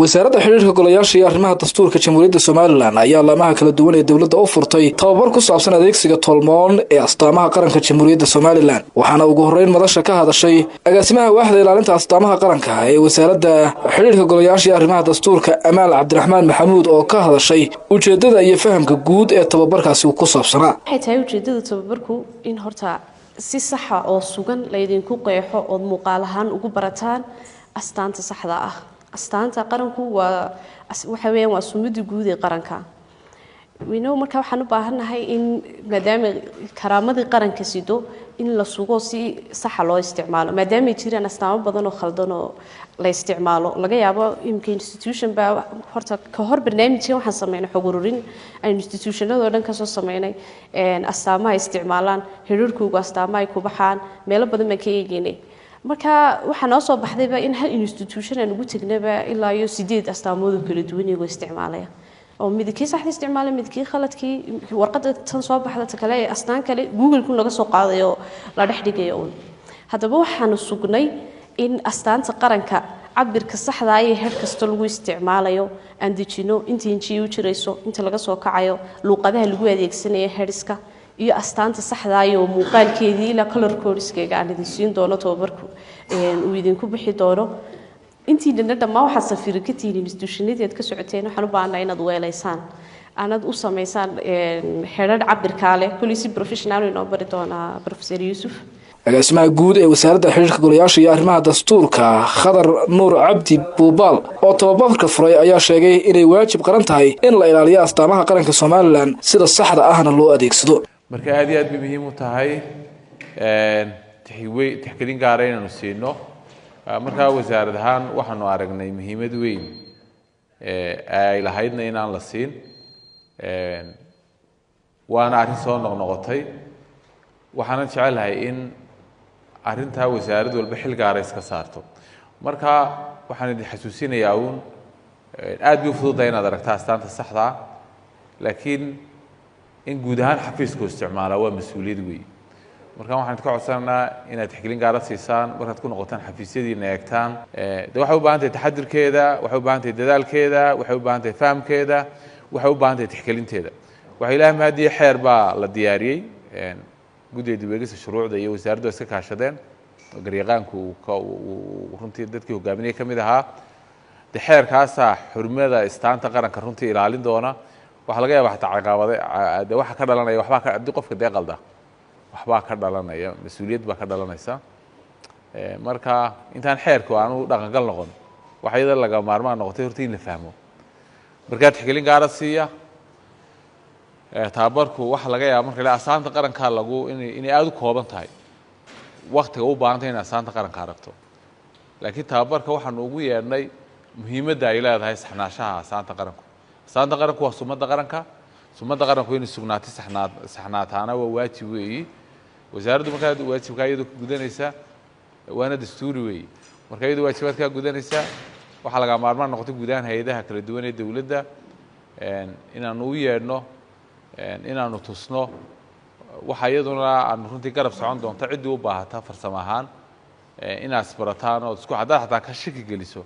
Wasaaradda Xidhiirka Golayaasha iyo Arrimaha Dastuurka Jamhuuriyadda Somaliland ayaa laamaha kala duwan ee dowladda u furtay tababar ku saabsan adeegsiga tolmoon ee astaamaha qaranka Jamhuuriyadda Somaliland. Waxaana ugu horreyn madasha ka hadashay agaasimaha waaxda ilaalinta astaamaha qaranka ee Wasaaradda Xidhiirka Golayaasha iyo Arrimaha Dastuurka, Amaal Cabdiraxmaan Maxamuud, oo ka hadashay ujeeddada iyo fahamka guud ee tababarkaasi ku saabsanaa. Waxay tahay ujeeddada tababarku in horta si saxa oo sugan laydinku qeexo ood muuqaal ahaan ugu barataan astaanta saxda ah. Astaanta qaranku waa waxa weeyaan waa sumadii guud ee qaranka winow. Marka waxaan u baahannahay in maadaama karaamadii qaranka sido in la sugo, si saxa loo isticmaalo, maadaamay jiraan astaamo badan oo khaldan oo la isticmaalo. Laga yaabo imika institution baa horta ka hor barnaamijkan waxaan sameynay xog ururin aynu institutionadoo dhan kasoo sameynay, astaamaha isticmaalaan, xiriirkoogu astaamaha ay ku baxaan, meelo badan baan ka eegeynay. Marka waxaa noo soo baxdayba in hal institution aan ugu tegnaba ilaa iyo sideed astaamood oo kala duwan iyagoo isticmaalaya, oo midkii saxda isticmaalay, midkii khaladkii, warqadda tan soo baxda, ta kale astaan kale Google-ku naga soo qaadayo, la dhex dhigayo uun. Haddaba waxaanu sugnay in astaanta qaranka cabirka saxda ah ee heer kasta lagu isticmaalayo aan dejino, inta inji u jirayso, inta laga soo kacayo, luuqadaha lagu adeegsanayo, headingska iyo astaanta saxda iyo muuqaalkeedii ilaa color codeskeega aan idin siin doono. Tababarku uu idinku bixi doono intiinana dhammaan waxaad safiiri ka tihiin institutionadii aad ka socoteen. Waxaan u baahanaa inaad weelaysaan, aanad u samaysaan xerar cabirkaa leh. Kulli si professional inoo bari doonaa Professor Yuusuf. Agaasimaha guud ee Wasaaradda Xidhiirka Golayaasha iyo Arrimaha Dastuurka, Khadar Nuur Cabdi Buubaal, oo tababarka furay, ayaa sheegay inay waajib qaran tahay in la ilaaliyo astaamaha qaranka Somaliland, sida saxda ahna loo adeegsado. Marka aad iyo aad bay muhiim u tahay tixgelin gaara inaanu siino. Markaa wasaarad ahaan waxaanu aragnay muhiimad weyn ay lahaydna inaan la siin, waana arrin soo noqnoqotay. Waxaanan jecelahay in arrintaa wasaarad walba xil gaara iska saarto. Marka waxaan idin xasuusinayaa uun, aad bay u fududahay inaad aragta astaanta saxdaa, laakiin in guud ahaan xafiisku isticmaalaa waa mas-uuliyad weey. Marka waxaan idinka codsanaynaa inaad tixgelin gaara siisaan markaad ku noqotaan xafiisyadiina, eegtaan. De waxay u baahan tahay taxadirkeeda, waxay u baahan tahay dadaalkeeda, waxay u baahan tahay fahamkeeda, waxay u baahan tahay tixgelinteeda. Waxaa Ilaah mahadiye, xeer baa la diyaariyey, guddiga dib eegista shuruucda iyo wasaaraddu ay iska kaashadeen, oo garyaqaanku uu runtii dadkii hogaaminaya ka mid ahaa. De xeerkaasaa xurmada astaanta qaranka runtii ilaalin doona. Waxaa laga yaaba xataa caqabade de waxa ka dhalanaya, waxbaa ka haddii qofka dee qalda, waxbaa ka dhalanaya, mas-uuliyad baa ka dhalanaysa. Marka intaan xeerku aanu dhaqangal noqon, waxa iyada laga maarmaan noqotay horta in la fahmo. Markaa tixgelin gaara siiya tababarku. Waxa laga yaaba marka la astaanta qarankaa lagu inay aada u kooban tahay waktiga u baahantay in astaanta qaranka aragto, laakiin tababarka waxaanu ugu yeedhnay muhiimadda ay leedahay saxnaashaha astaanta qaranku. Astaanta qaranku waa sumadda qaranka. Sumadda qaranku inay sugnaatay, saxnaataana waa waajib weeyi. Wasaaraddu markaa waajibkaa iyadoo ka gudanaysa, waana dastuuri weeyi, marka iyadoo waajibaadkaa gudanaysa, waxaa laga maarmaan noqotay guud ahaan hay-adaha kala duwan ee dowladda inaanu u yeedhno, inaanu tusno. Waxa iyaduna aanu runtii garab socon doonto ciddii u baahata farsamo ahaan inaad isbarataan ood isku haddaad xataa ka shaki geliso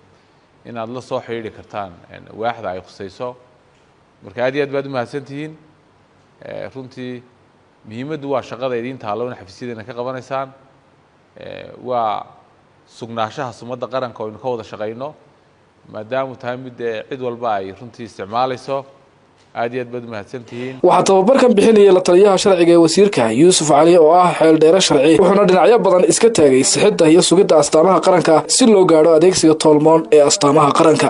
inaad la soo xidhiidhi kartaan waaxda ay khusayso. Marka aad iyo aad baad umahadsan tihiin. Runtii muhiimaddu waa shaqada idiin taallo in xafiisyadiina ka qabanaysaan, waa sugnaanshaha sumadda qaranka oo aynu ka wada shaqayno, maadaamu tahay mid cid walba ay runtii isticmaalayso. Aad iyo aad baad umahadsantihiin. Waxaa tababarkan bixinayay la taliyaha sharciga ee wasiirka, Yuusuf Cali, oo ah xeeldheere sharci, wuxuuna dhinacyo badan iska taagay sixidda iyo sugidda astaamaha qaranka si loo gaadho adeegsiga toolmoon ee astaamaha qaranka.